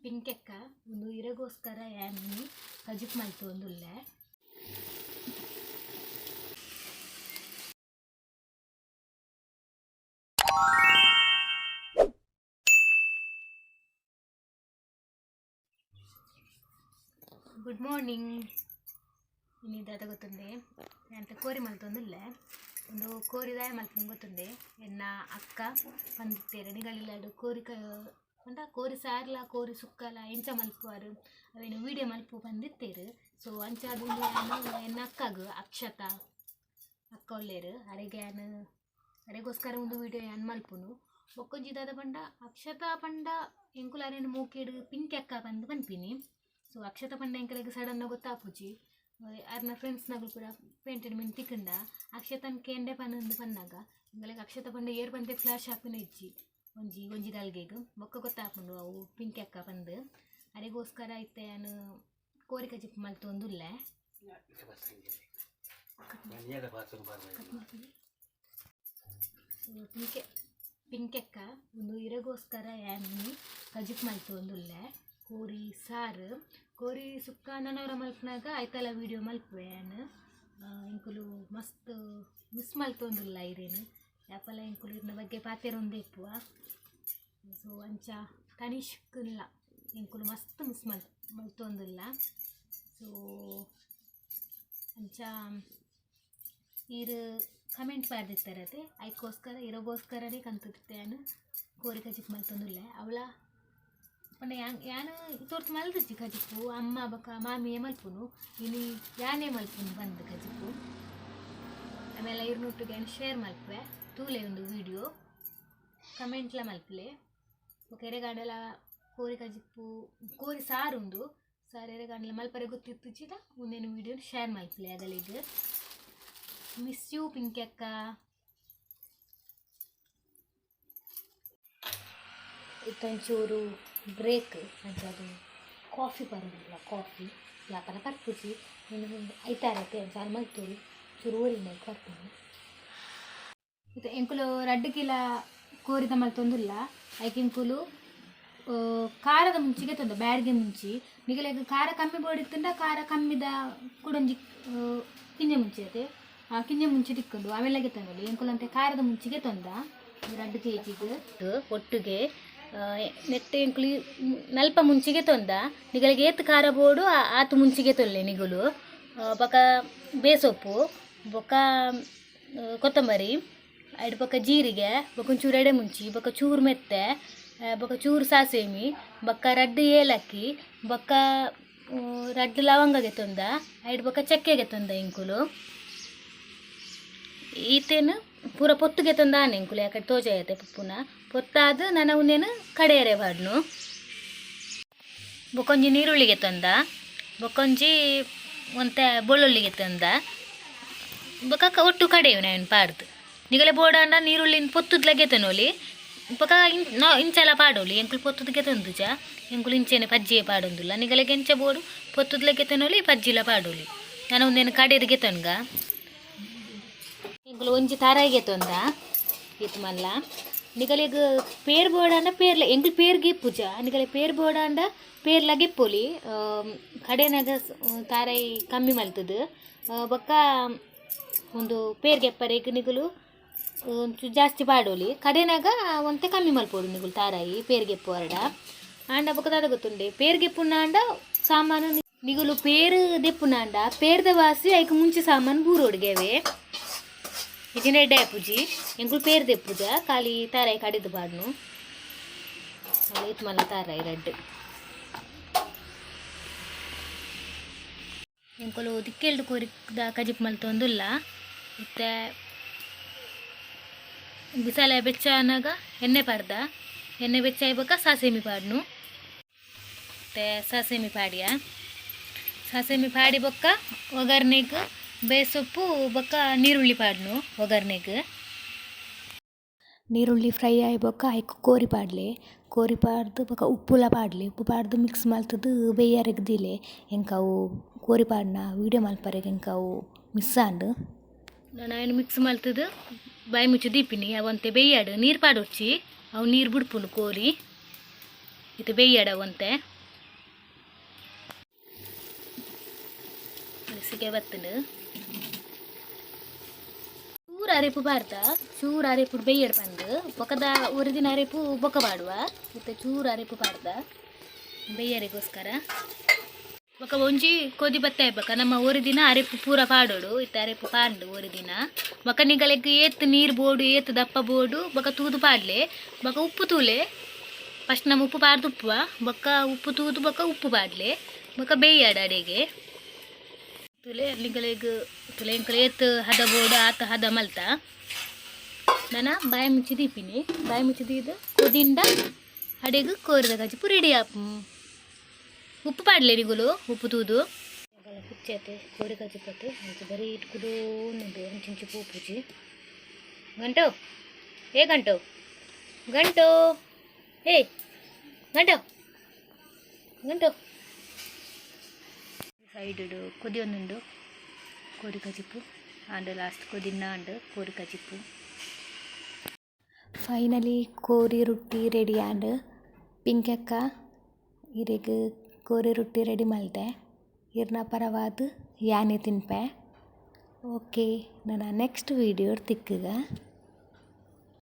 ಪಿಂಕೆಕ್ಕ ಉಂದು ಇರೆಗೋಸ್ಕರ ಯಾನ್ ಕಜಿಪು ಮಲ್ತೊಂದುಲ್ಲೆ. Good morning. ಇನಿ ದಾದ ಗೊತ್ತುಂಡೆ, ಎಂತ ಕೋರಿ ಮಲ್ತೊಂದುಲ್ಲೆ. ಉಂದು ಕೋರಿ ದಾಯ ಮಲ್ಪುನ ಗೊತ್ತುಂಡೆ, ಎನ್ನ ಅಕ್ಕ ಪಂದಿತ್ತೇರು ನಿಗಳಿಲ್ಲಾಡು ಕೋರಿ ಕ ಪಂಡ ಕೋರಿ ಸಾರ್ಲ ಕೋರಿ ಸುಕ್ಕಲ ಎಂಚ ಮಲ್ಪುವಾರು ಅವೇನು ವೀಡಿಯೋ ಮಲ್ಪು ಪಂದಿತ್ತೇರು. ಸೊ ಅಂಚಾದ್ ಉಂದು ಯಾನ್ ಎನ್ನ ಅಕ್ಕಗ್ ಅಕ್ಷತಾ ಅಕ್ಕ ಉಲ್ಲೇರು, ಅರೆಗೆ ಯಾನ್ ಅರೆಗೋಸ್ಕರ ಒಂದು ವೀಡಿಯೋ ಯಾನ್ ಮಲ್ಪುನು. ಬೊಕ್ಕೊಂಜಿ ದಾದ ಪಂಡ ಅಕ್ಷತಾ ಪಂಡ ಎಂಕುಲು ಅರೆನ್ ಮೂಕೆಡ್ ಪಿಂಕಿ ಅಕ್ಕ ಪಂದ್ ಪನ್ಪಿನಿ. ಸೊ ಅಕ್ಷತಾ ಪಂಡ ಎಂಕಲೆಗ್ ಸಡನ್ ಗೊತ್ತಾಪುಜಿ. ಅರ್ನ ಫ್ರೆಂಡ್ಸ್ನಗುಲು ಪೂರ ಪೇಂಟೆಡ್ ಮಿನ್ ತಿಕ್ಕಂಡ ಅಕ್ಷತನ್ ಕೇಂಡೆ ಪನಂದು ಪನ್ನಾಗ ಎಂಕಲೆಗ್ ಅಕ್ಷತಾ ಪಂಡ ಏರ್ ಪಂತೆ ಫ್ಲಾಶ್ ಆಪಿನ ಇಜ್ಜಿ ಒಂಜಿ ಒಂಜಿ ಗಲ್ಗೆಗ್ ಬೊಕ್ಕ ಗೊತ್ತಾಪುಂಡು ಅವು ಪಿಂಕಿ ಅಕ್ಕ ಪಂದ್. ಅರೆಗೋಸ್ಕರ ಇತ್ತೆ ಯಾನ್ ಕೋರಿ ಕಜಿಪು ಮಲ್ತೊಂದುಲ್ಲೆ. ಪಿಂಕೆ ಪಿಂಕೆಕ್ಕ ಉಂದು ಇರೆಗೋಸ್ಕರ ಯಾನ್ ಕಜಿಪು ಮಲ್ತೊಂದುಲ್ಲೆ. ಕೋರಿ ಸಾರು ಕೋರಿ ಸುಕ್ಕ ನನವರ ಮಲ್ಪುನಾಗ ಐತಲ ವೀಡಿಯೋ ಮಲ್ಪುವೆ ಯಾನ್. ಎಂಕುಲು ಮಸ್ತ್ ಮಿಸ್ ಮಲ್ತೊಂದುಲ್ಲ ಇರೇನು, ಯಾಪಲ ಎಂಕುಲು ಇರ್ನ ಬಗ್ಗೆ ಪಾತೆರೊಂದೇ ಇಪ್ಪುವ. ಸೊ ಅಂಚ ತನಿಷ್ಕಲ್ಲ ಎಂಕುಲು ಮಸ್ತ್ ಮಿಸ್ ಮಲ್ತೊಂದುಲ್ಲ. ಸೊ ಅಂಚ ಈರು ಕಮೆಂಟ್ ಪಾಡ್ದಿತ್ತಾರತೆ, ಐಕ್ಕೋಸ್ಕರ ಇರೋಗೋಸ್ಕರನೇ ಕಂತುದಿತ್ತೆ ಯಾನ್ ಕೋರಿ ಕಜಿಪು ಮಲ್ತೊಂದುಲ್ಲೆ. ಅವಳ ಪಂಡ ಯಾನ್ ಯಾನ್ ತೋರ್ತು ಮಲ್ದಿಜ್ಜಿ ಕಜಿಪು, ಅಮ್ಮ ಬೊಕ ಮಾಮಿಯೇ ಮಲ್ಪುನು, ಇನಿ ಯಾನೇ ಮಲ್ಪುನು ಬಂದು ಕಜಿಪು. ಆಮೇಲೆ ಇರ್ನೊಟ್ಟಿಗೆ ಯಾನ್ ಶೇರ್ ಮಲ್ಪುವೆ, ತೂಲೆ ಒಂದು ವೀಡಿಯೋ ಕಮೆಂಟ್ಲ ಮಲ್ಪುಲೆ. ಬೊಕ ಎರೆಗಾಂಡಲ ಕೋರಿ ಕಜಿಪು ಕೋರಿ ಸಾರುಂಡು ಸಾರು ಎರೆಗಾಂಡಲ ಮಲ್ಪರೆ ಗೊತ್ತಿತ್ತಿಜಿಡ ಒಂದೇನು ವೀಡಿಯೋ ಶೇರ್ ಮಲ್ಪುಲೆ ಅಗಲಿಗ್. ಮಿಸ್ you ಪಿಂಕಿ ಅಕ್ಕ. ಇತ್ತೊಂಚೂರು ಬ್ರೇಕ್ ಅಂಚಾದ್ ಕಾಫಿ ಪರೊಂದುಲ್ಲ, ಕಾಫಿ ಯಾಪಲ ಪರ್ಪುಜಿ ಐತಾರತೆ ಅಂಚಾದ್ ಮಲ್ತೊಲಿ ಚೂರು ಒರಿನ ಪರ್ಪುನಿ. ಇತ್ತೆ ಎಂಕುಲು ರಡ್ಡ್ ಕಿಲ ಕೋರಿದ ಮಲ್ತೊಂದುಲ್ಲ. ಐಕ್ ಎಂಕುಲು ಖಾರದ ಮುಂಚಿಗೆ ತಂದ ಬ್ಯಾಡ್ಗೆ ಮುಂಚಿ. ನಿಗಲೆಗ್ ಖಾರ ಕಮ್ಮಿ ಬೋಡಿತ್ತುಂಡ ಖಾರ ಕಮ್ಮಿದ ಕುಡೊಂಜಿ ಕಿಂಜ ಮುಂಚಿ ಅತೆ ಆ ಕಿಂಜ ಮುಂಚಿ ತಿಕ್ಕುಂಡು ಅವೆಲ್ಲಗೆ ತಂದೊಲಿ. ಎಂಕುಲಂತೆ ಖಾರದ ಮುಂಚಿಗೆ ತಂದ 2 ಕೆ ಜಿಗ್ ಒಟ್ಟುಗೆ ನೆಟ್ ಎಂಕುಲು ನಲ್ಪ ಮುಂಚಿಗೆ ತೊಂದ. ನಿಗಲಿಗೆ ಏತ್ ಖಾರ ಬೋಡು ಆತು ಮುಂಚಿಗೆ ತೊಲ್ಲೆ ನಿಗುಲು. ಬೊಕ ಬೇಸೊಪ್ಪು ಬೊಕ ಕೊತ್ತಂಬರಿ ಐಡ್ ಬೊಕ ಜೀರಿಗೆ ಬೊಕ ಒಂಚೂರು ಎಡೆ ಮುಂಚಿ ಬೊಕ ಚೂರು ಮೆತ್ತೆ ಬೊಕ ಚೂರು ಸಾಸೇಮಿ ಬೊಕ 2 ಏಲಕ್ಕಿ ಬೊಕ 2 ಲವಂಗಗೆ ತೊಂದ ಐಡ್ ಬೊಕ ಚಕ್ಕೆಗೆ ತೊಂದ ಎಂಕುಲು. ಈತೇನು ಪೂರ ಪೊತ್ತುಗೆ ತಂದ ಆನೆ ಎಂಕುಲು ಯಾಕಡೆ ತೋಜಾಯತೆ ಪುಪ್ಪುನ ಪೊತ್ತಾದ್ ನನ ಉಂದೇನು ಕಡೆಯರೆ ಪಾಡ್ನು. ಬೊಕೊಂಜಿ ನೀರುಳ್ಳಿಗೆ ತಂದ ಬೊಕೊಂಜಿ ಒಂತೆ ಬೆಳ್ಳುಳ್ಳಿಗೆ ತಂದ ಬೊಕ ಒಟ್ಟು ಕಡೆಯುನ ಅವೆನ್ ಪಾಡ್ದು. ನಿಗಲೆ ಬೋಡಾಂಡ ನೀರುಳ್ಳಿನ ಪೊತ್ತುದ್ಲಗೆ ತನೊಲಿ ಬೊಕ ಇಂಚಲ ಪಾಡೊಲಿ. ಎಂಕುಲು ಪೊತ್ತುದ್ಗೆ ತಂದುಜ, ಎಂಕುಲು ಇಂಚೆನೆ ಪಜ್ಜಿಯೇ ಪಾಡೊಂದುಲ್ಲ. ನಿಗಲೆಗ್ ಎಂಚ ಬೋಡು ಪೊತ್ತುದ್ಲಗೆ ತನೊಲಿ ಪಜ್ಜಿಲ ಪಾಡೊಲಿ. ನನ ಉಂದೆನ್ ಕಡೆದ್ಗೆ ತನ್ಗ ಎಂಕುಲು ಒಂಜಿ ತಾರಾಯಿಗೆ ತೊಂದ ಈತ್ ಮಲ್ಲ. ನಿಗಲೆಗ್ ಪೇರ್ ಬೋಡಾಂಡ ಪೇರ್ಲ ಎಂಕುಲು ಪೇರ್ಗೆ ಇಪ್ಪುಜ, ನಿಗಲೆ ಪೇರ್ ಬೋಡಾಂಡ ಪೇರ್ಲ ಗೆಪ್ಪೊಲಿ. ಕಡೆನಾಗ ತಾರಾಯಿ ಕಮ್ಮಿ ಮಲ್ತುದು ಬೊಕ್ಕ ಉಂದು ಪೇರ್ ಗೆಪ್ಪರೆಗ್ ನಿಗುಲು ಒಂಚೂರು ಜಾಸ್ತಿ ಪಾಡೊಲಿ. ಕಡೆನಾಗ ಒಂತೆ ಕಮ್ಮಿ ಮಲ್ಪೊಡು ನಿಗುಲು ತಾರಾಯಿ ಪೇರ್ ಗೆಪ್ಪುವರ್ಡ. ಆಂಡ ಬೊಕ ದಾದ ಗೊತ್ತುಂಡೆ, ಪೇರ್ ಗೆಪ್ಪುನಾಂಡ ಸಾಮಾನು ನಿಗುಲು ಪೇರ್ ದೆಪ್ಪುನಾಂಡ ಪೇರ್ದ ವಾಸಿ ಐಕ್ ಮುಂಚೆ ಸಾಮಾನು ಬೂರೋಡ್ಗೆವೆ ಇಜಿನ ಎಡ್ಡೆ ಆಪುಜಿ. ಎಂಕುಲು ಪೇರ್ ದೆಪ್ಪುಜ, ಖಾಲಿ ತಾರಾಯಿ ಕಡೆದು ಪಾಡ್ನು. ಇತ್ ಮಲ್ಲ ತಾರಾಯಿ ರಡ್ಡ್. ಎಂಕುಲು ದಿಕ್ಕೆಲ್ಡ್ ಕೋರಿದ ಕಜಿಪು ಮಲ್ತೊಂದುಲ್ಲ. ಇತ್ತೆ ಬಿಸಾಲೆ ಬೆಚ್ಚ ಆನಗ ಎಣ್ಣೆ ಪಾಡ್ದ, ಎಣ್ಣೆ ಬೆಚ್ಚ ಆಯಿ ಬೊಕ ಸಾಸೇಮಿ ಪಾಡ್ನು. ಮತ್ತೆ ಸಾಸೇಮಿ ಪಾಡಿಯ, ಸಾಸೇಮಿ ಪಾಡಿ ಬೊಕ್ಕ ಒಗ್ಗರ್ಣೆಗ್ ಬೇಸೊಪ್ಪು ಬೊಕ್ಕ ನೀರುಳ್ಳಿ ಪಾಡ್ನು ಒಗ್ಗರ್ಣೆಗ್. ನೀರುಳ್ಳಿ ಫ್ರೈ ಆಯಿ ಬೊಕ್ಕ ಐಕ್ ಕೋರಿ ಪಾಡ್ಲೆ, ಕೋರಿ ಪಾಡ್ದು ಬೊಕ ಉಪ್ಪುಲ ಪಾಡ್ಲೆ. ಉಪ್ಪು ಪಾಡ್ದು ಮಿಕ್ಸ್ ಮಲ್ತುದು ಬೇಯರೆಗ್ ದೀಲೆ. ಎಂಕ್ ಅವು ಕೋರಿ ಪಾಡ್ನ ವೀಡಿಯೋ ಮಲ್ಪರೆಗ್ ಎಂಕ್ ಅವು ಮಿಸ್ ಆಂಡ್. ನನ ಐನ್ ಮಿಕ್ಸ್ ಮಲ್ತುದು ಬಾಯಿ ಮುಚ್ಚಿ ದೀಪಿನಿ. ಅವಂತೆ ಬೇಯ್ಯಾಡು ನೀರು ಪಾಡೊಡ್ಚಿ, ಅವು ನೀರು ಬುಡ್ಪುಂಡು ಕೋರಿ. ಇತ್ತೆ ಬೇಯಡ ಒಂತೆ ಸಿಗೆ ಬತ್ತುಂಡು. ಚೂರು ಅರೆಪು ಪಾಡ್ದ, ಚೂರು ಅರೆಪು ಬೇಯಡ್ ಪಂದು ಬೊಕದ ಒಂದು ದಿನ ಅರೆಪು ಬೊಕ ಪಾಡುವ. ಇತ್ತೆ ಚೂರು ಅರೆಪು ಪಾಡ್ದ ಬೇಯರಿಗೋಸ್ಕರ. ಬೊಕ ಒಂಜಿ ಕೊದಿ ಬತ್ತ ಬೊಕ ನಮ್ಮ ಒಂದು ದಿನ ಅರೆಪು ಪೂರ ಪಾಡೋಡು. ಇತ್ತೆ ಅರೆಪು ಪಾಂಡು ಒಂದು ದಿನ. ಬೊಕ ನಿಗಲೆಗ್ ಏತ್ ನೀರು ಬೋಡು, ಏತ್ ದಪ್ಪ ಬೋಡು ಬೊಕ ತೂದು ಪಾಡ್ಲೆ. ಬೊಕ ಉಪ್ಪು ತೂಲೆ. ಫಸ್ಟ್ ನಮ್ಮ ಉಪ್ಪು ಪಾಡ್ದು ಉಪ್ಪುವ, ಬೊಕ್ಕ ಉಪ್ಪು ತೂದು ಬೊಕ ಉಪ್ಪು ಪಾಡ್ಲೆ. ಬೊಕ ಬೇಯಾಡ ಅಡೆಗೆ ತುಲೆ ನಿಗಲೆಗ್ ತುಲೆ ಎಂಕಲೆ ಏತ್ ಹದ ಬೋಡು ಆತ ಹದ ಮಲ್ತ. ನನ ಬಾಯಿ ಮುಚ್ಚಿ ದೀಪಿನಿ. ಬಾಯಿ ಮುಚ್ಚಿ ದೀದು ಕೊದಿಂಡ ಅಡೆಗ್ ಕೋರಿದ ಕಜಿಪು ರೆಡಿ ಆಪು. ಉಪ್ಪು ಪಾಡ್ಲೆ ನಿಗುಲು ಉಪ್ಪು ತೂದು. ಕುಚ್ಚತೆ ಕೋರಿ ಕಜಿಪತೆ ಅಂಚ ಬರೀ ಇಟ್ಕುಡು ಉಂಡು ಅಂಚಿಂಚಿ ಪೋಪುಜಿ. ಗಂಟು ಏ ಗಂಟು ಗಂಟು ಏ ಗಂಟು ಗಂಟು. ಸೈಡ್ ಕೊದಿ ಒಂದುಂಡು ಕೋರಿ ಕಜಿಪು ಆಂಡ್. ಲಾಸ್ಟ್ ಕೊದಿನ್ನ ಆಂಡ್ ಕೋರಿ ಕಜಿಪು. ಫೈನಲಿ ಕೋರಿ ರುಟ್ಟಿ ರೆಡಿ ಆಂಡ್. ಪಿಂಕಕ್ಕ ಇರೆಗ್ ಕೋರಿ ರುಟ್ಟಿ ರೆಡಿ ಮಲ್ತೆ. ಇರ್ನ ಪರವಾದ್ ಯಾನೆ ತಿನ್ಪೆ. ಓಕೆ, ನನ್ನ ನೆಕ್ಸ್ಟ್ ವೀಡಿಯೋ ತಿಕ್ಕುಗ.